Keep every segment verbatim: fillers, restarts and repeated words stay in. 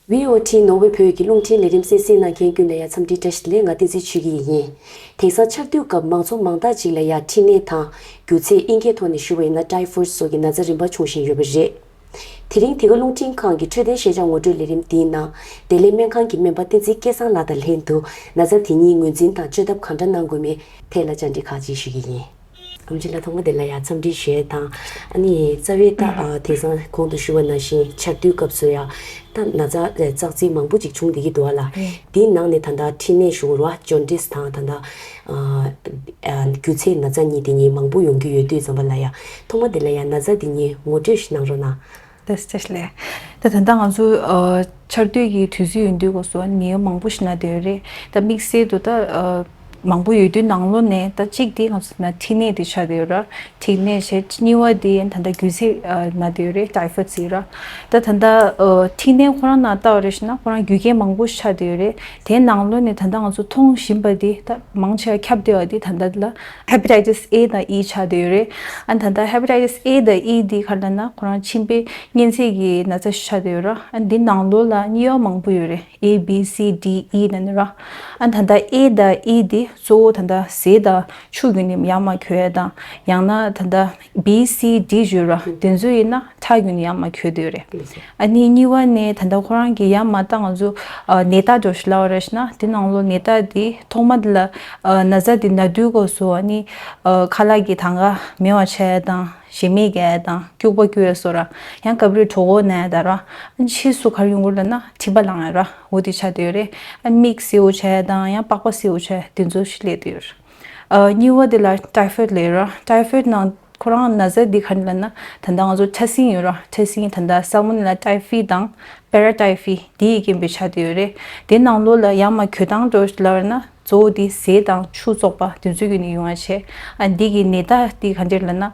བྷི་ཨོ་ཊི་ནོར་ཝེ་བོད་ཀྱི་རླུང་འཕྲིན་ལས་རིམ་གསན་གཟིགས་གནང་མཁན་ཀུན་ལ་ཡང་འཚམས་འདྲི་བཀྲ་ཤིས་བདེ་ལེགས། ང་བསྟན་འཛིན་ཆོས་སྐྱིད་ཡིན། དེང་སང་ཆར་དུས་སྐབས་མང་ཚོགས་མང་དག་ཅིག་ལ་ཡང་མཁྲིས་ནད་དང་རྒྱུ་ཚད་ཨིན་སྐད་ཐོག་ནས་ཞུ་བ་ཡིན་ན་ཊའི་ཕོཌ་སོགས་ཀྱི་ན་ཚ་རིམ་པ་བྱུང་བཞིན་ཡོད་པ་རེད། དེ་རིང་འདི་ག་རླུང་འཕྲིན་ཁང་གི་འཕྲོད་བསྟེན་ཤེས་བྱ་ངོ་སྤྲོད་ལས་རིམ་འདིའི་ནང་བདེ་ལེགས་སྨན་ཁང་གི་སྨན་པ་བསྟན་འཛིན་སྐལ་བཟང་ལགས་དང་ལྷན་དུ་ན་ཚ་དེ་གཉིས་ངོས་འཛིན་དང་བཅོས་ཐབས་གང་འདྲ་གནང་དགོས་མིན་ཐད་ལ་བཅར་འདྲི་ཁག་ཅིག་ཞུ་གི་ཡིན། ཨམ་ཆི་ལགས་ཐོག་མ་དེ་ལ་ཡང་འཚམས་འདྲི་ཞུ་ཡས་དང་། ཨ་ནི་རྩ་བའི་ད་ཨ་དེང་སང་གོང་དུ་ཞུ་བ་ནང་བཞིན་ཆར་དུས་སྐབས་སུ་ཡང་ད་ན་ཚ་ཨེ་ཙག་ཙིག་མང་པོ་ཅིག་བྱུང་བསྡད་ཀྱི་འདུག་བ་ལ། ཨེ། དེའི་ནང་ནས་ད་ལྟ་མཁྲིས་ནད་ཞུ་རུ་བ་ཇོན་ཏིས་དང་ད་ལྟ་ཨ་ཨ་རྒྱུ་ཚད་ན་ཚ་གཉིས་དེ་གཉིས་མང་པོ་ཡོང་གི་ཡོད་དུས་ཙམ་པ་ལ་ཡང་ཐོག་མ་དེ་ལ་ཡང་ན་ཚ་དེ་གཉིས་ངོ་སྤྲོད་ཞིག་གནང་རོགས་གནང་། ལགས་སོ་ལགས། ད་ད་ལྟ་ང་ཚོ་ཨ་ཆར་དུས་ཀྱི་དུས་ཚོད་ཡིན་དུས་སྐབས་སུ་ནད་མང་པོ་ཞིག་ན་བསྡད་ཡོད་རེད། ད་དམིགས་བསལ་དུ་ད་ཨ་མང་པོ་ཡོད་དུས་ནང་ལོགས་ནས་ད་གཅིག་དེ་ང་ཚོ་ན་མཁྲིས་ནད་དེ་ཆགས་བསྡད་ཡོད་ར། མཁྲིས་ནད་བྱས་གཉིས་པ་དེ་ད་ལྟ་རྒྱུ་ཚད་ཨ་ན་བསྡད་ཡོད་རེད། ཊའི་ཕོཌ་ཟེར་ར། ད་ད་ལྟ་ཨ་མཁྲིས་ནད་ཁོ་རང་ནང་ལྟ་བ་རེད་ཞེ་ན་ཁོ་རང་རྒྱུ་རྐྱེན་མང་པོ་ཞིག་ཆགས་བསྡད་ཡོད་རེད། དེའི་ནང་ལོགས་ནས་ད་ལྟ་ང་ཚོ་མཐོང་བཞིན་པ་དེ་ད་མང་ཆེ་བ་ཁྱབ་བསྡད་པ་དེ་ད་ལྟ་ལ་ཧེ་པ་ཊའི་ཊིས་ཨེ་དང་ཨི་ཆགས་བསྡད་ཡོད་རེད། ཨ་ད་ལྟ་ཧེ་པ་ཊའི་ཊིས་ཨེ་དང་ཨི་འདི་ག་རེ་ལབ་ན་ཁོ་རང་མཆིན་པའི་གཉན་ཚད་ཀྱི་ན་ཚ་ཞིག་ཆགས་བསྡད་ཡོད་ར། ཨ་འདི་ནང་ལོགས་ལ་དམྱལ་བ་མང་པོ་ཡོད་རེད། ཨེ་བྷི་སི་ཌི་ཨི་ནང་ནས་ར། ཨ་ད་ལྟ་ཨེ་དང་ཨི་འདི་གཙོ་བོ་ད་ལྟ་ཟས་དང་ཆུ་བརྒྱུད་ནས་ཡར་མར་འགྱོ་ཡ་དང་ཡང་ན་ད་ལྟ་བྷི་སི་ཌི་ཡོད་ར། དེ་ཚོ་ཡིན་ན་ཁྲག་བརྒྱུད་ནས་ཡར་མར་འགྱོ་བསྡད་ཡོད་རེད། ཨ་ནི་གཉིས་པ་ནས་ད་ལྟ་ཁོ་རང་གི་ཡར་མར་ད་ང་ཚོ་ཨ་ནད་རྟགས་འདྲ་ཞིག་ལབ་པ་རེད་ཞེ་ན་དེ་ནང་ལོགས་ནད་རྟགས་དེ་ཐོག་མ་དེ་ལ་ཨ་ན་ཚ་དེ་ན་དུས་སྐབས་སུ་ཨ་ནི་ཨ་ཁ་ལག་གི་དང་ག་མེད་པ་ཆགས་ཡ་དང་། ཞེ་མེར་རྒྱག་ཡ་དང་སྐྱུག་པ་སྐྱུག་ཡ་སོགས་ར། ཡང་སྐབས་རེ་གྲོད་ཁོག་ན་ཡ་ད་ར། ཨ་ཕྱིས་སུ་ག་རེ་ཡོང་གི་རེད་ལབ་ན་མཁྲིས་པ་ལངས་ཡ་ར། འོ་དེ་ཆགས་བསྡད་ཡོད་རེད། ཨ་མིག་སེར་པོ་ཆགས་ཡ་དང་ཡང་པགས་པ་སེར་པོ་ཆགས་ཡ་དེ་ཚོ་ཞིག་སླེབས་བསྡད་ཡོད་རེད། ཨ་གཉིས་པ་དེ་ལ་ཊའི་ཕོཌ་ལབ་ཡོད་ར། ཊའི་ཕོཌ་ནང་ཁོ་རང་ན་ཚ་འདི་ག་རེ་ལབ་ན་ད་ལྟ་ང་ཚོ་ཕྲ་སྲིན་ཡོད་ར། ཕྲ་སྲིན་ད་ལྟ་སལ་མོ་ནེ་ལ་ཊའི་ཕི་དང་པེ་ར་ཊའི་ཕི་དེ་ཡི་རྐྱེན་པས་ཆགས་བསྡད་ཡོད་རེད། དེ་ནང་ལོགས་ལ་ཡར་མར་འགྱོ་སྟངས་འདྲ་ལབ་ན་གཙོ་བོ་དེ་ཟས་དང་ཆུ་བཙོག་པ་དེ་ཚོའི་བརྒྱུད་ནས་ཡོང་བ་བྱས། ཨ་འདི་གི་ནད་རྟགས་དེ་ག་འདྲ་ལབ་ན།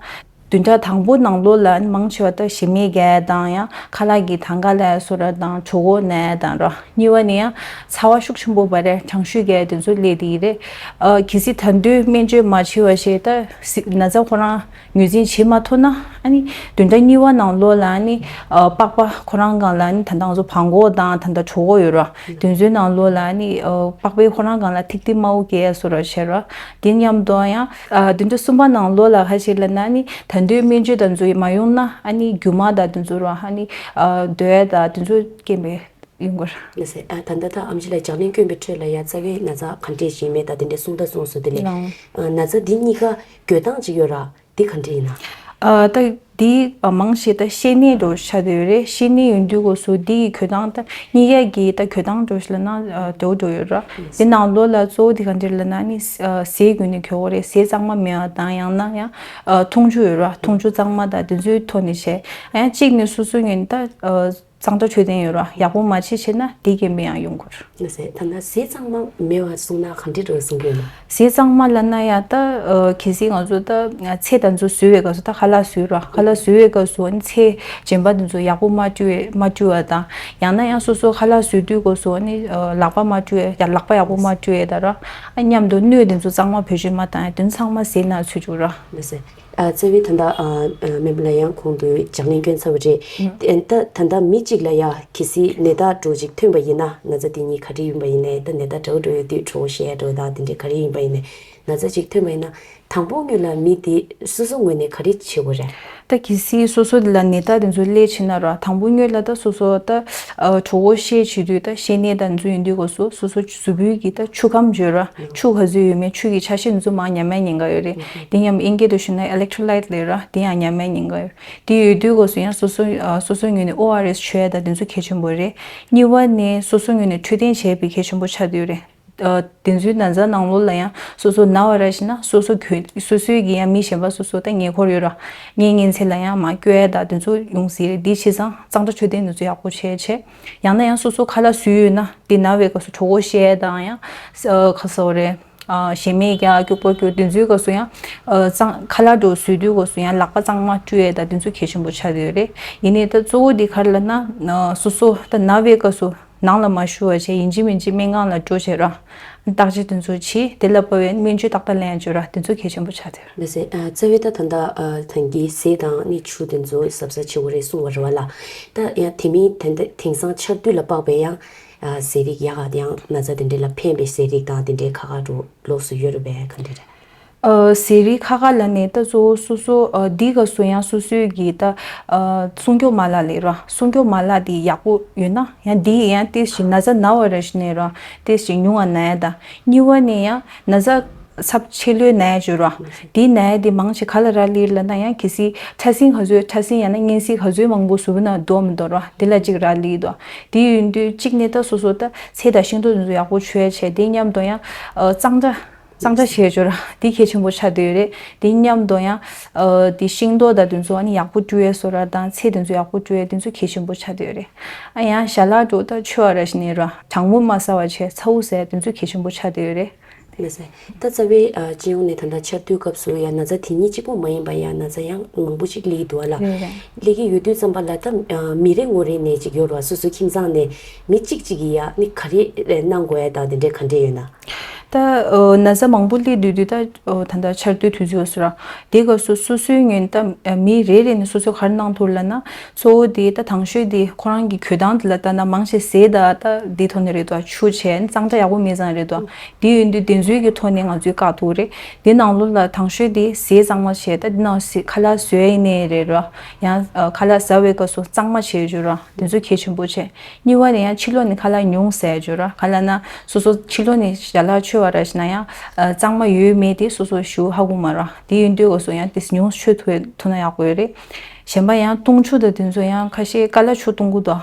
བདུན་ཕྲག་དང་པོ་ནང་ལོགས་ལ་མང་ཆེ་བ་ད་ཞེ་མེར་རྒྱག་ཡ་དང་ཡང་ཁ་ལག་གི་དང་ག་ལབ་ཡ་སོགས་ར་དང་གྲོད་ཁོག་ན་ཡ་དང་ར། གཉིས་པ་ནས་ཡང་ཚ་བ་ཤུགས་ཆེན་པོ་འབར་ཡ་གྲང་ཤུར་རྒྱག་ཡ་དེ་ཚོ་སླེབས་བསྡད་ཀྱི་རེད། ཨ་གལ་སྲིད་ད་དུང་སྨན་བཅོས་མ་བྱས་པ་བྱས་ད་སི་ན་ཚ་ཁོ་རང་ངོས་འཛིན་བྱེད་མ་ཐུབ་ན་ཨ་ནི་བདུན་ཕྲག་གཉིས་པ་ནང་ལོགས་ལ་ཨ་ནི་ཨ་པགས་པ་ཁོ་རང་སྒང་ལ་ཨ་ནི་ད་ལྟ་ང་ཚོ་བྲང་ཁོག་དང་ད་ལྟ་གྲོད་ཁོག་ཡོད་ར། དེ་ཚོའི་ནང་ལོགས་ལ་ཨ་ནི་ཨ་པགས་པའི་ཁོ་རང་སྒང་ལ་ཐིགས་ཐིགས་དམར་པོ་སྐྱེ་ཡ་སོགས་ར་བྱས་ར། དེ་མཉམ་དུ་ཡང་ཨ་བདུན་ཕྲག་གསུམ་པ་ནང་ལོགས་ལ་ཁ་ཤས་ལ་ན་ནི་ད་དུང་སྨན་བཅོས་དང་ཚོ་མ་ཡོང་ན་ཨ་ནི་རྒྱུ་མ་དང་དེ་ཚོ་ར་ཨ་ནི་ཨ་རྡོལ་ཡ་དང་དེ་ཚོ་སྐྱེ་བའི་ཡོང་གི་རེད། ལགས་སེ། ཨ་ད་ལྟ་ད་ཨམ་ཆི་ལགས་ལྗགས་ལན་བསྐྱོན་པའི་ཁྲོད་ལ་ཡ་རྩ་བའི་ན་ཚ་ག་འདྲས་ཞིག་མེད་ད་དེ་འདྲས་གསུངས་ད་གསུངས་སོང་། དེ་ལས་ལགས། ཨ་ན་ཚ་འདི་གཉིས་ཀ་འགོས་སྟངས་ཅིག་ཡོད་ར། འདི་ག་འདྲས་ཡིན་ན། ཨ་ད་འདི་ཨ་མང་ཆེ་ད་བཤལ་ནད་འདྲ་ཆགས་བསྡད་ཡོད་རེད། བཤལ་ནད་ཡོང་དུས་སྐབས་སུ་འདི་གི་འགོས་སྟངས་ད་གཉིས་ཀ་གི་ད་འགོས་སྟངས་འདྲ་ཞིག་ལབ་ན་ཨ་འདྲ་བོ་འདྲ་བོ་ཡོད་ར། འདི་ནང་ལོགས་ལ་གཙོ་བོ་འདི་ག་འདྲས་ལབ་ན་ནི་ཨ་ཟས་བརྒྱུད་ནས་འགོས་པ་རེད། ཟས་གཙང་མ་མེད་པ་དང་ཡང་ན་ཡང་ཨ་འཐུང་ཆུ་ཡོད་ར། འཐུང་ཆུ་གཙང་མ་དང་དེ་ཚོའི་ཐོག་ནས་བྱས། ཡང་གཅིག་ནས་སོ་སོའི་ངོས་ནས་ད་ཨ་གཙང་སྦྲ་འཕྲོད་བསྟེན་ཡོད་ར། ཡག་པོ་མ་བྱས་བྱས་ན་དེ་རྐྱེན་པས་ཡང་ཡོང་གི་རེད། ལགས་སེ། ད་ལྟ་ཟས་གཙང་མ་མེད་པ་གསུངས་ན་ག་འདྲས་འདྲ་བོ་གསུང་གི་ཡོད་ན། ཟས་གཙང་མ་ལབ་ན་ཡ་ད་ཨ་གལ་སྲིད་ང་ཚོ་ད་ཚལ་དང་ཚོ་བཟོ་བའི་སྐབས་སུ་ད་ཁ་ལག་བཟོས་ར། ཁ་ལག་བཟོ་བའི་སྐབས་སུ་ཨ་ནི་ཚལ་རྗེན་པ་དེ་ཚོ་ཡག་པོ་མ་བཀྲུ་བའི་མ་བཀྲུ་བ་དང་ཡང་ན་ཡང་སོ་སོ་ཁ་ལག་བཟོ་དུས་སྐབས་སུ་ཨ་ནི་ཨ་ལག་པ་མ་བཀྲུ་བའི་ཡ་ལག་པ་ཡག་པོ་མ་བཀྲུ་བའི་ད་ར། ཨ་མཉམ་དུ་སྣོད་དེ་ཚོ་གཙང་མ་བེད་སྤྱོད་མ་བཏང་ཡ་དེ་ཚང་མ་ཟས་ནང་ཚུད་འགྲོ་ར། ལགས་སེ། ཨ་རྩ་བའི་ད་ལྟ་ཨ་ཨ་སྨན་པ་ལགས་ཡང་གོང་དུ་ལྗགས་ལན་བསྐྱོན་ཚར་བ་རེད། ཨ་ད་ད་ལྟ་མི་གཅིག་ལ་ཡ་གལ་སྲིད་ནད་རྟགས་འདྲ་ཅིག་ཐོན་པ་ཡིན་ན་ན་ཚ་དེ་གཉིས་ག་རེ་ཡིན་པ་ཡིན་ནའི་ད་ནད་རྟགས་འདྲ་བོ་འདྲ་ཡོད་དུས་གྲོད་ཁོག་བཤལ་ཡ་འདྲ་བོ་དང་དེ་འདྲས་ག་རེ་ཡིན་པ་ཡིན་ནའི་ན་ཚ་ཅིག་ཐོན་པ་ཡིན་ན་དང་པོ་ངོས་ལ་མི་དེ་སོ་སོ་ངོས་ནས་ག་རེ་བྱེད་དགོས་རེད། ད་གལ་སྲིད་སོ་སོ་ལ་ནད་རྟགས་དེ་ཚོ་སླེབས་ཕྱིན་ན་ར་དང་པོ་ངོས་ལ་ད་སོ་སོ་ད་ཨ་གྲོད་ཁོག་བཤལ་བྱེད་དུས་ད་བཤལ་ནད་དང་ཚོ་ཡིན་དུས་སྐབས་སུ་སོ་སོ་གཟུགས་པོའི་གི་ད་ཆུ་ཁམས་བརྗོད་ར་ཆུ་ག་ཚོད་ཡོད་མེད་ཆུ་གི་ཆ་ཤས་དེ་ཚོ་མར་ཉར་མེད་ཉན་ག་ཡོད་རེད། དེ་མཉམ་ཨིན་སྐད་དུ་ཞུས་ན་ཨི་ལེག་ཊོ་ལའིཊ་ལབ་ར་དེ་ཡང་ཉར་མེད་ཉན་ག་ཡོད་རེད། དེ་ཡོད་དུས་སྐབས་སུ་ཡང་སོ་སོ་ཨ་སོ་སོའི་ངོས་ནས་ཨོ་ཨར་ཨེས་མཆོད་ཡ་ད་དེ་ཚོ་གལ་ཆེན་པོ་རེད། གཉིས་པ་ནས་སོ་སོའི་ངོས་ནས་འཕྲོད་བསྟེན་བྱས་པའི་གལ་ཆེན་པོ་ཆགས་བསྡད་ཡོད་རེད། ཨ་དེ་ཚོའི་ན་ཚ་ནང་ལོགས་ལ་ཡང་སོ་སོ་ན་བ་ར་ཞིག་ན་སོ་སོ་གྱོད་སོ་སོའི་གི་ཡང་མི་གཞན་པ་སོ་སོ་ད་ཉེ་འཁོར་ཡོད་ར་ངའི་གཉེན་ཚན་ལ་ཡང་མར་སྐྱོད་ཡ་ད་དེ་ཚོ་ཡོང་སྲིད་རེད། དེ་བྱས་ཙང་གཙང་སྦྲ་འཕྲོད་བསྟེན་དེ་ཚོ་ཡག་པོ་བྱས་བྱས་ཡང་ན་ཡང་སོ་སོ་ཁ་ལག་བཟོས་ཡོད་ན་དེ་ན་བའི་སྐབས་སུ་གྲོད་ཁོག་བཤལ་ཡ་དང་ཡང་ཨ་ག་ཟེར་དགོས་རེད། ཨ་ཞེ་མེར་རྒྱག་སྐྱུག་པ་སྐྱུག་དེ་ཚོའི་སྐབས་སུ་ཡང་ཨ་གཙང་ཁ་ལག་འདྲ་བོ་བཟོས་དུས་སྐབས་སུ་ཡང་ལག་པ་གཙང་མ་བཀྲུ་ཡ་ད་དེ་ཚོ་གལ་ཆེན་པོ་ཆགས་བསྡད་ཡོད་རེད། ཡིན་ནའི་ད་གཙོ་བོ་དེ་ག་རེ་ལབ་ན་ཨ་སོ་སོ་ད་ན་བའི་སྐབས་སུ་ ནང་ལ་མ་ཞུ་བ་བྱས་ཡིན་གཅིག་མིན་གཅིག་སྨན་ཁང་ལ་འགྲོ་བྱས་ར། བརྟག་དཔྱད་དེ་ཚོ་བྱས་དེ་ལ་དཔག་པའི་སྨན་བཅོས་ཏག་ཏག་ལེན་ཡ་བྱོས་ར། དེ་ཚོ་གལ་ཆེན་པོ་ཆགས་བསྡད་ཡོད་ར། ལགས་སེ། ཨ། རྩ་བའི་ད་ད་ལྟ་ཨ་ད་གིན་ཟས་དང་ནི་ཆུ་དེ་ཚོ་གཟབ་གཟབ་བྱེད་དགོས་རེད་གསུངས་པ་རེད་བ་ལ། ད་ཡང་དེ་མིན་ད་ད་དེང་སང་ཆར་དུས་ལ་དཔག་པའི་ཡང་ཨ་ཟས་རིགས་ཡག་ག་ཡང་ན་ཚ་དེ་འདྲས་ལ་ཕན་པའི་ཟས་རིགས་དང་དེ་འདྲས་ཁག་ཁག་འགྲོ་ལོགས་སུ་ཡོད་རེད་པས། ག་འདྲས་རེད། ཨ། ཟས་རིགས་ཁག་ཁག་ལ་ནི་ད་གཙོ་བོ་སོ་སོ་ཨ་འདི་ག་སོ་ཡང་སོ་སོའི་གི་ད་ཨ་སྲུང་སྐྱོབ་མ་ལག་ལས་ར། སྲུང་སྐྱོབ་མ་ལག་དེ་ཡག་པོ་ཡོད་ན་ཡང་འདི་ཡང་ཏོག་ཙམ་ན་ཚ་ན་བ་ར་ཞིག་ནས་ར་ཏོག་ཙམ་ཉུང་བ་ན་ཡ་ད། གཉིས་པ་ནི་ཡང་ན་ཚ་ཚབས་ཆེ་ལོས་ན་ཡ་བྱོས་ར། དེ་ན་ཡ་དེ་མང་ཆེ་ག་ལ་རག་ལས་ལབ་ན་ཡང་གལ་སྲིད་ཕྲ་སྲིན་ག་ཚོད་ཕྲ་སྲིན་ཡང་ན་གཉན་སྲིན་ག་ཚོད་མང་པོ་ཟུར་ན་འདུག་མི་འདུག་ར། དེ་ལ་གཅིག་རག་ལས་འདུག་དེ་ཡིན་དུས་གཅིག་ནི་ད་སོ་སོ་ད་ཚལ་དང་ཤིང་ཏོག་དེ་ཚོ་ཡག་པོ་མཆོད་ཡ་བྱས། དེ་མཉམ་དུ་ཡང་ཨ་གཙང་སྦྲ། གཙང་སྦྲ་བྱས་བྱོས་ར། དེ་གལ་ཆེན་པོ་ཆགས་བསྡད་ཡོད་རེད། དེ་མཉམ་དུ་ཡང་ཨ་དེ་ཤིང་ཏོག་དང་དེ་ཚོ་ཨ་ནི་ཡག་པོ་བཀྲུ་ཡས་བཟོ་ར་དང་ཚལ་དེ་ཚོ་ཡག་པོ་བཀྲུ་ཡས་དེ་ཚོ་གལ་ཆེན་པོ་ཆགས་བསྡད་ཡོད་རེད། ཨ་ཡང་ཞལ་ལག་འགྲོ་ད་མཆོད་པ་ར་ཞིག་ནས་ར་གྲང་མོ་མ་ཟ་བ་བྱས་ཚ་བོ་ཟས་དེ་ཚོ་གལ་ཆེན་པོ་ཆགས་བསྡད་ཡོད་རེད། ལགས་སེ། ད་རྩ་བའི་ཨ་སྤྱི་ཡོངས་ནས་ད་ལྟ་ཆར་དུས་སྐབས་སུ་ཡང་ན་ཚ་དེ་ཉིད་གཅིག་པོ་མ་ཡིན་པ་ཡང་ན་ཚ་ཡང་མང་པོ་ཞིག་སླེབས་འདུག་ཨ་ལ། རེད་རེད། སླེབས་ཀྱི་ཡོད་དུས་ཙམ་པ་ལ་ད་ཨ་མི་རེ་ངོ་རེ་ནས་ཅིག་ཡོད་རེད་བ། སོ་སོའི་ཁྱིམ་ཚང་ནས་མི་གཅིག་གཅིག་གིས་ཡ་ནི་ག་རེ་གནང་དགོས་ཡ་དང་དེ་འདྲས་ག་འདྲས་ཡོད་ན། ད་ཨ་ན་ཚ་མང་པོ་སླེབས་དུས་དུས་ད་ཨ་ད་ལྟ་ཆར་དུས་དུས་ཚོད་སུ་ར། དེ་སྐབས་སུ་སོ་སོའི་ངོས་ད་ཨ་མི་རེ་རེ་ནས་སོ་སོས་ག་རེ་གནང་ཐུབ་ལབ་ན། གཙོ་བོ་དེ་ད་དང་ཤོས་དེ་ཁོ་རང་གི་གོས་སྟངས་དེ་ལ་ལྟ་ན་མང་ཆེ་ཟས་ད་ད་དེ་ཐོག་ནས་རེད་དོ། ཆུ་བྱས་གཙང་སྦྲ་ཡག་པོ་མེད་ཙང་རེད་དོ། དེ་ཡིན་དུས་དེ་ཚོའི་གི་ཐོག་ནས་ང་ཚོས་བཀག་ཐུབ་རེད། དེ་ནང་ལོགས་ལ་དང་ཤོས་དེ་ཟས་གཙང་མ་བྱས། ད་དེ་ནང་ཟས་ཁ་ལག་བཟོ་ཡ་ཡིན་ནའི་རེད་ར། ཡང་ཨ་ཁ་ལག་ཟ་བའི་སྐབས་སུ་གཙང་མ་བྱས་བྱོས་ར། དེ་ཚོ་གལ་ཆེན་པོ་བྱས། གཉིས་པ་ནི་ཡང་ཕྱི་ལོགས་ནས་ཁ་ལག་ཉུང་ཟས་བྱོས་ར། ག་ལབ་ན་སོ་སོ་ཕྱི་ལོགས་ནས་ཞལ་ལག་མཆོད་པ་ར་ཞིག་ན་ཡང་ཨ་གཙང་མ་ཡོད་མེད་དེ་སོ་སོ་ཞུ་ཧ་གོ་མ་ར། དེ་ཡིན་དུས་སྐབས་སུ་ཡང་དེ་ཉུང་མཆོད་ཐུབ་ཐུབ་ན་ཡག་པོ་ཡོད་རེད། གཞན་པ་ཡང་བཏུང་ཆུ་དང་དེ་ཚོ་ཡང་ཁ་ཤས་ཀ་ལ་ཆུ་བཏུང་གི་འདུག་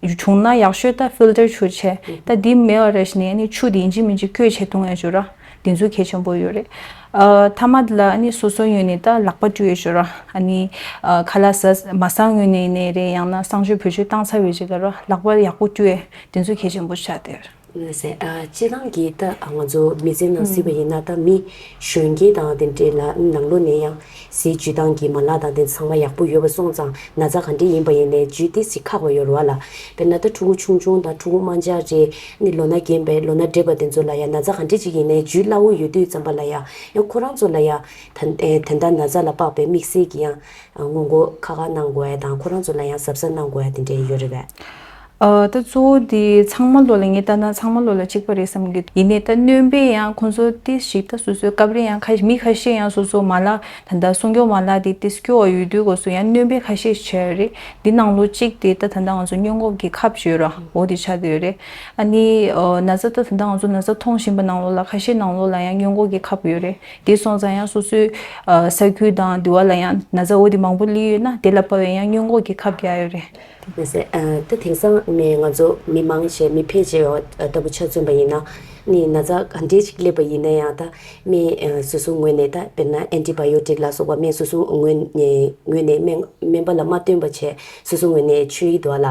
བྱུང་ན་ཡག་ཤོས་ད་ཕིལ་ཊར་ཆུ་བྱས། ད་དེ་མེད་པ་ར་ཞིག་ནས་ནི་ཆུ་དེ་ཡིན་གཅིག་མིན་གཅིག་བསྐོལ་བྱས་བཏུང་ཡ་བྱོས་ར། དེ་ཚོ་གལ་ཆེན་པོ་ཡོད་རེད། ཨ་མཐའ་མ་དེ་ལ་ཨ་ནི་སོ་སོའི་ངོས་ནས་ད་ལག་པ་བཀྲུ་ཡས་བྱོས་ར། ཨ་ནི་ཨ་ཁ་ལག་ཟ་མ་ཟ་སྔོན་ནས་ནས་རེད། ཡང་ན་གསང་སྤྱོད་བེད་སྤྱོད་བཏང་ཚར་བའི་རྗེས་ལ་ར་ལག་པ་ཡག་པོ་བཀྲུ་ཡས་དེ་ཚོ་གལ་ཆེན་པོ་ཆགས་བསྡད་ཡོད་རེད། ལགས་སེ། ཨ་སྤྱིར་བཏང་གི་ད་ང་ཚོ་མི་ཚེ་ནང་གཟིགས་པ་ཡིན་ན་ད་མི་གཞོན་སྐྱེས་དང་དེ་འདྲས་ལ་ནང་ལོགས་ནས་ཡང་ཟས་བཅུད་སྟངས་ཀྱི་མ་ལག་དང་དེ་ཚང་མ་ཡག་པོ་ཡོད་པ་སོང་ཙང་ན་ཚ་ག་འདྲས་ཡིན་པ་ཡིན་ནའི་བཅོས་ཏོག་ཙམ་ཁག་པ་ཡོད་རེད་བ་ལ། དཔེར་ན་ད་ཕྲུ་གུ་ཆུང་ཆུང་དང་ཕྲུ་གུ་དམར་འབྱར་རེད། ནི་ལོ་ན་རྒན་པའི་ལོ་ན་བགྲེས་པ་དེ་ཚོ་ལ་ཡང་ན་ཚ་ག་འདྲ་ཅིག་ཡིན་ནའི་བཅོས་སླ་བོ་ཡོད་དུས་ཙམ་པ་ལ་ཡང་ཡང་ཁོ་རང་ཚོ་ལ་ཡང་ད་ཨེ་ད་ལྟ་ན་ཚ་ལ་དཔག་པའི་དམིགས་བསལ་གྱི་ཡང་སྔོན་འགོག་ཁག་ཁག་གནང་དགོས་ཡ་དང་ཁོ་རང་ཚོ་ལ་ཡང་གཟབ་གཟབ་གནང་དགོས་ཡ་དེ་འདྲ་ཡོད་རེད་པས། ཨ་ད་གཙོ་བོ་དེ་ཚང་མ་ལོ་ལ་ངས་ལྟ་ན་ཚང་མ་ལོ་ལ་གཅིག་པ་རེད་བསམ་གྱི་འདུག་ཡིན་ནའི་ད་སྣོན་པས་ཡང་ཁོང་ཚོ་ཏོག་ཙམ་ད་སོ་སོའི་སྐབས་རེ་ཡང་ཁ་མི་ཁ་ཤས་ཡང་སོ་སོ་མ་ལག་ད་ལྟ་སྲུང་སྐྱོབ་མ་ལག་དེ་ཏོག་ཙམ་སྐྱོ་བ་ཡོད་དུས་སྐབས་སུ་ཡང་སྣོན་པས་ཁ་ཤས་བྱས་རེད། འདི་ནང་ལོ་གཅིག་དེ་ད་ད་ལྟ་ང་ཚོ་སྔོན་འགོག་གི་ཁབ་བྱོས་ར་འོ་དེ་ཆགས་བསྡད་ཡོད་རེད། ཨ་ནི་ཨ་ན་ཚ་ད་ད་ལྟ་ང་ཚོ་ན་ཚ་མཐོང་བཞིན་པ་ནང་ལོགས་ལ་ཁ་ཤས་ནང་ལོགས་ལ་ཡང་སྔོན་འགོག་གི་ཁབ་ཡོད་རེད། དེ་སོང་ཙང་ཡང་སོ་སོའི་ཨ་ས་ཁུལ་དང་འདི་བ་ལ་ཡང་ན་ཚ་འོ་དེ་མང་པོ་སླེབས་ཡོད་ན་དེ་ལ་དཔག་པའི་ཡང་སྔོན་འགོག་གི་ཁབ་རྒྱག་ཡོད་རེད། མ་ཟད་ཨ་ད་དེང་སང་མི་ང་ཚོ་མི་མང་ཆེ་མི་ཕལ་ཆེ་བ་ལྟ་བུ་ཆ་མཚོན་པ་ཡིན་ན་ནི་ན་ཚ་ག་འདྲས་ཅིག་སླེབས་པ་ཡིན་ན་ཡང་ད་སྨན་ཨ་སོ་སོའི་ངོས་ནས་ད་དཔེར་ན་ཨན་ཊི་བྷ་ཡོ་ཊིག་ལ་སོགས་པ་སྨན་སོ་སོའི་ངོས་ནས་ངོས་ནས་སྨན་སྨན་པ་ལ་མ་བསྟེན་པ་བྱས་སོ་སོའི་ངོས་ནས་མཆོད་ཀྱི་འདུག་ཨ་ལ།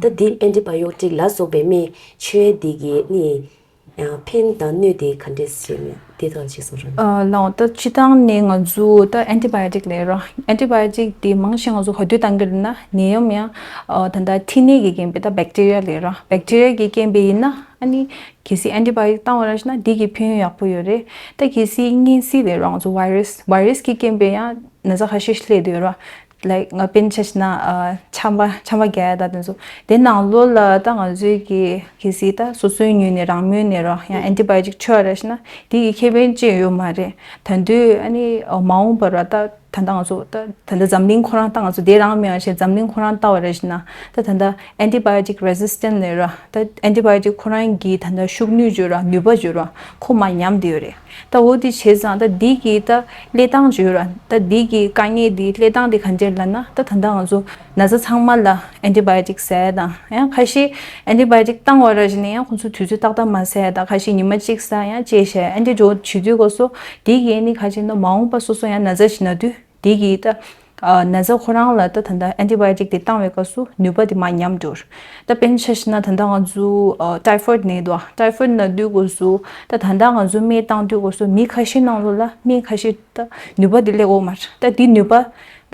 ད་འདི་ཨན་ཊི་བྷ་ཡོ་ཊིག་ལ་སོགས་པའི་སྨན་མཆོད་འདི་གི་ནི་ཨ་ཕན་དང་གནོད་དེ་ག་འདྲས་ཞིག་ཡོད་མེད་དེ་ཐོག་ཅིག་གསུང་རོགས། ཨ་ལགས་ད་སྤྱིར་བཏང་ནས་ང་ཚོ་ད་ཨན་ཊི་བྷ་ཡོ་ཊིག་ལབ་ར། ཨན་ཊི་བྷ་ཡོ་ཊིག་དེ་མང་ཆེ་ང་ཚོ་ག་དུས་བཏང་གི་རེད་ན་ནད་ཡམས་ཡང་ཨ་ད་ལྟ་མཁྲིས་ནད་ཀྱི་རྐྱེན་པས་ད་བེག་ཊི་རི་ཡ་ལབ་ར། བེག་ཊི་རི་ཡ་གི་རྐྱེན་པས་ཡིན་ན་ཨ་ནི་གལ་སྲིད་ཨན་ཊི་བྷ་ཡོ་ཊིག་བཏང་བ་ར་ཞིག་ན་དེ་གི་ཕན་ཡོན་ཡག་པོ་ཡོད་རེད། ད་གལ་སྲིད་གཉན་སྲིན་ལབ་ར་ང་ཚོ་ཝའི་རས་ཝའི་རས་ཀྱི་རྐྱེན་པས་ཡང་ན་ཚ་ཁ་ཤས་ཤིག་སླེབས་བསྡད་ཡོད་ར། ལའིཀ་ང་དཔེར་ན་ཆ་བཞག་ན་ཨ་ཆམ་པ་ཆམ་པ་རྒྱག་ཡ་ད་དེ་ཚོ་དེ་ནང་ལོགས་ལ་ད་ང་ཚོའི་གི་གལ་སྲིད་ད་སོ་སོའི་ངོས་ནས་རང་མོས་ནས་ར་ཡང་ཨན་ཊི་བྷ་ཡོ་ཊིག་མཆོད་ར་ཞིག་ན་དེ་གི་ཁེ་ཕན་ཅི་ཡོད་མ་རེད། ད་དུང་ཨ་ནི་མ་འོངས་པར་ད་ད་ལྟ་ང་ཚོ་ད་ད་ལྟ་འཛམ་གླིང་ཁོ་རང་ད་ང་ཚོ་དེ་རང་མེད་པ་བྱས་འཛམ་གླིང་ཁོ་རང་ལྟ་བ་ར་ཞིག་ན་ད་ད་ལྟ་ཨན་ཊི་བྷ་ཡོ་ཊིག་རེ་སི་སི་ཊེན་ཊི་ལབ་ར། ད་ཨན་ཊི་བྷ་ཡོ་ཊིག་ཁོ་རང་གི་ད་ལྟ་ཤུགས་ནུས་བརྗོད་ར་ནུས་པ་བརྗོད་ར་ཁོ་མར་ཉམས་བསྡད་ཡོད་རེད། ད་འོ་དེ་བྱས་ཙང་ད་འདི་གི་ད་སླེབས་སྟངས་བརྗོད་ར་ད་འདི་གི་དཀའ་ངལ་འདི་སླེབས་སྟངས་འདི་ག་འདྲས་ལབ་ན་ད་ད་ལྟ་ང་ཚོ་ན་ཚ་ཚང་མ་ལ་ཨན་ཊི་བྷ་ཡོ་ཊིག་ཟ་ཡ་དང་ཡང་ཁ་ཤས་ཨན་ཊི་བྷ་ཡོ་ཊིག་བཏང་བ་ར་ཞིག་ནས་ཡང་ཁོང་ཚོ་དུས་ཚོད་ཏག་ཏག་མ་ཟ་ཡ་དང་ཁ་ཤས་ཉི་མ་གཅིག་ཟ་ཡང་བཅད་བཞག་ཨན་ཊི་བྷ་ཡོ་ཊིག་བྱེད་དུས་སྐབས་སུ་འདི་གི་ནི་ག་ཅིག་ན་མ་འོངས་པ་སོ་སོ་ཡང་ན་ཚ་ཞིག་ན་དུས། དེ་གིས་ད་ཨ་ན་ཚ་ཁོ་རང་ལ་ད་ད་ལྟ་ཨན་ཊི་བྷ་ཡོ་ཊིག་དེ་བཏང་བའི་སྐབས་སུ་ནུས་པ་དེ་མར་ཉམས་འགྲོ། ད་དཔེར་ན་ཆ་བཞག་ན་ད་ལྟ་ང་ཚོ་ཨ་ཊའི་ཕོའི་ཌི་ནད་འདུག་ཊའི་ཕོའི་ཌི་ན་དུས་སྐབས་སུ་ད་ད་ལྟ་ང་ཚོ་སྨན་བཏང་དུས་སྐབས་སུ་མི་ཁ་ཤས་ནང་ལོགས་ལ་སྨན་ཁ་ཤས་ད་ནུས་པ་དེ་སླེབས་ཡོད་མ་རེད། ད་དེ་ནུས་པ་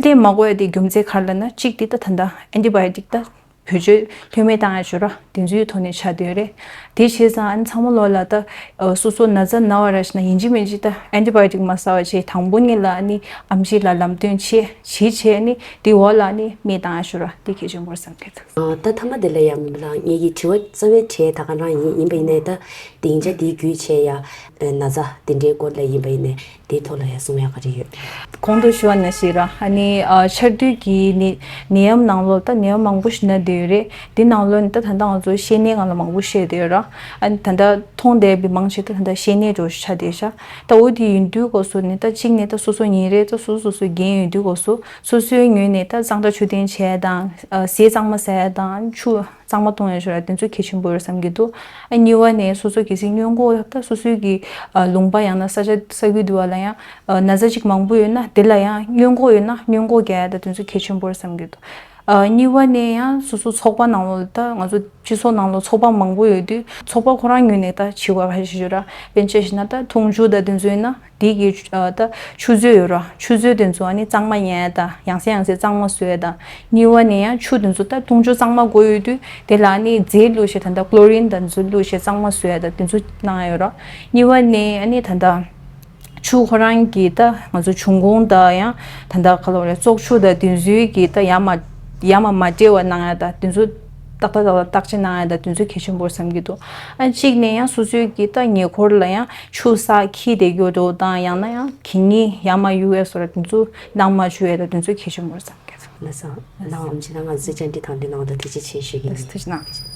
སླེབས་མ་དགོས་ཡ་དེ་རྒྱུ་མཚན་ག་རེ་ལབ་ན་གཅིག་དེ་ད་ད་ལྟ་ཨན་ཊི་བྷ་ཡོ་ཊིག་ད་ བེད་སྤྱོད་ལྷོད་མེད་བཏང་ཡ་ཞུ་ར། དེ་ཚོའི་ཐོག་ནས་ཆགས་བསྡད་ཡོད་རེད། དེ་བྱས་ཙང་ཨ་ནི་ཚང་མ་ལོག་ལ་ད་ཨ་སོ་སོ་ན་ཚ་ན་བ་ར་ཞིག་ན་ཡིན་གཅིག་མིན་གཅིག་ད་ཨན་ཊི་བའི་ཡོ་ཊིག་མ་ཟ་བ་བྱས། དང་པོ་ཉིད་ལ་ཨ་ནི་ཨེམ་ཆི་ལ་ལམ་སྟོན་བྱས། གཞི་བྱས་ཨ་ནི་དེ་འོག་ལ་ཨ་ནི་སྨན་བཏང་ཡ་ཞུ་ར། དེ་གལ་ཆེན་པོ་རེད་བསམ་གྱི་འདུག་ཨ། ད་མཐའ་མ་དེ་ལ་ཡང་མི་ལ་ངེད་ཀྱི་དྲི་བ་རྩ་བའི་གྲས་ད་ག་རང་ཡིན། ཡིན་པ་ཡིན་ནའི་ད་སྡིངས་ཆ་དེའི་བརྒྱུད་བྱས་ཡ་ན་ཚ་དེ་འདྲའི་སྐོར་ལ་ཡིན་པ་ཡིན་ནའི་དེའི་ཐོག་ལ་ཡང་གསུང་ཡ་ག་རེ་ཡོད། གོང་དུ་ཞུ་བ་ནང་བཞིན་ར། ཨ་ནི་ཨ་ཆར་དུས་ཀྱི་ནད་ནད་ཡམས་ནང་ལོགས་ད་ནད་ཡམས་མང་པོ་ཞིག་ན་བསྡད་ཡོད་རེད། འདི་ནང་ལོགས་ནས་ད་ད་ལྟ་ང་ཚོ་བཤལ་ནད་སྒང་ལ་མང་པོ་བཤད་བསྡད་ཡོད་ར། ཨ་ནི་ད་ལྟ་མཐོང་བསྡད་པའི་མང་ཆེ་ད་ད་ལྟ་བཤལ་ནད་འདྲ་བོ་ཞིག་ཆགས་བསྡད་ཤག་ད་འོ་དེ་ཡིན་དུས་སྐབས་སུ་ནི་ད་གཅིག་ནས་ད་སོ་སོ་ཉིན་རེ་ད་སོ་སོ་སོ་སོའི་འགན་ཡོད་དུས་སྐབས་སུ་སོ་སོའི་ངོས་ནས་ད་གཙང་སྦྲ་མཆོད་རྟེན་བྱས་དང་། ཨ་ཟས་གཙང་མ་ཟ་ཡ་དང་། ཆུ་གཙང་མ་འཐུང་ཡ་ཞུ་ར། དེ་ཚོ་གལ་ཆེན་པོ་རེད་བསམ་གྱི་འདུག་ཨ་གཉིས་པ་ནས་སོ་སོ་གལ་སྲིད་སྔོན་འགོག་ད་སོ་སོའི་གི་ཨ་ལུང་པ་ཡང་ན་ས་ཆ་ས་ཁུལ་དུ་བ་ལ་ཡང་ཨ་ན་ཚ་ཅིག་མང་པོ་ཡོད་ན་དེ་ལ་ཡང་སྔོན་འགོག་ཡོད་ན་སྔོན་འགོག་རྒྱག་ཡ་ད་དེ་ཚོ་གལ་ཆེན་པོ་རེད་བསམ་གྱི་འདུག་ཨ་གཉིས་པ་ནས་ཡང་སོ་སོ་ཚོགས་པ་ནང་ལོགས་ད་ང་ཚོ་སྤྱི་ཚོགས་ནང་ལོགས་ཚོགས་པ་མང་པོ་ཡོད་དུས་ཚོགས་པ་ཁོ་རང་ངོས་ནས་ད་བྱེད་དགོས་ཁ་ཤས་ཤིག་ཡོད་ར། དཔེར་ན་ཆ་བཞག་ན་ད་འཐུང་ཆུ་ད་དེ་ཚོ་ཡིན་ན། དེ་གི་ཨ་ད་ཆུ་མཛོད་ཡོད་ར། ཆུ་མཛོད་དེ་ཚོ་ཨ་ནི་གཙང་མ་ཉར་ཡ་དང་། ཡང་སེ་ཡང་སེ་གཙང་མ་བཟོ་ཡ་དང་། གཉིས་པ་ནས་ཡང་ཆུ་དེ་ཚོ་ད་འཐུང་ཆུ་གཙང་མ་དགོས་ཡོད་དུས་དེ་ལ་ཨ་ནི་རྫས་བླུགས་བྱས་ད་ད་ཀློ་རིན་དང་དེ་ཚོ་བླུགས་བྱས་གཙང་མ་བཟོ་ཡ་དང་དེ་ཚོ་གནང་ཡ་ཡོད་ར། གཉིས་པ་ནས་ཨ་ནི་ད་ད་ཆུ་ཁོ་རང་གི་ད་ང་ཚོ་འབྱུང་ཁུངས་དང་ཡང་ད་ད་ག་ལབ་རེད། བཙོག་ཆུ་དང་དེ་ཚོའི་གི་ད་ཡ་མ་ཡ་མ་མ་འདྲེས་པ་གནང་ཡ་དང་དེ་ཚོ་ཏག་ཏག་ཏག་ཏག་བརྟག་དཔྱད་གནང་ཡ་དང་དེ་ཚོ་གལ་ཆེན་པོ་རེད་བསམ་གྱི་འདུག་ཨ་གཅིག་ནས་ཡང་སོ་སོའི་གི་ད་ཉེ་འཁོར་ལ་ཡང་ཆུ་ས་འཁྱིལ་བསྡད་རྒྱུ་འདྲ་བོ་དང་། ཡང་ན་ཡང་གད་སྙིགས་ཡར་མར་གཡུག་ཡས་སོགས་ར་དེ་ཚོ་གནང་མ་བཅུག་ཡས་དང་དེ་ཚོ་གལ་ཆེན་པོ་རེད་བསམ་གྱི་འདུག་ལགས་སོ། ལགས་འོང་། ཅི་ན་ང་ཚོའི་བཅར་འདྲི་དང་འདི་གནང་བ་དང་ཐུགས་རྗེ་ཆེ་ཞུ་གི་ཡིན། ཐུགས་རྗེ་གནང་།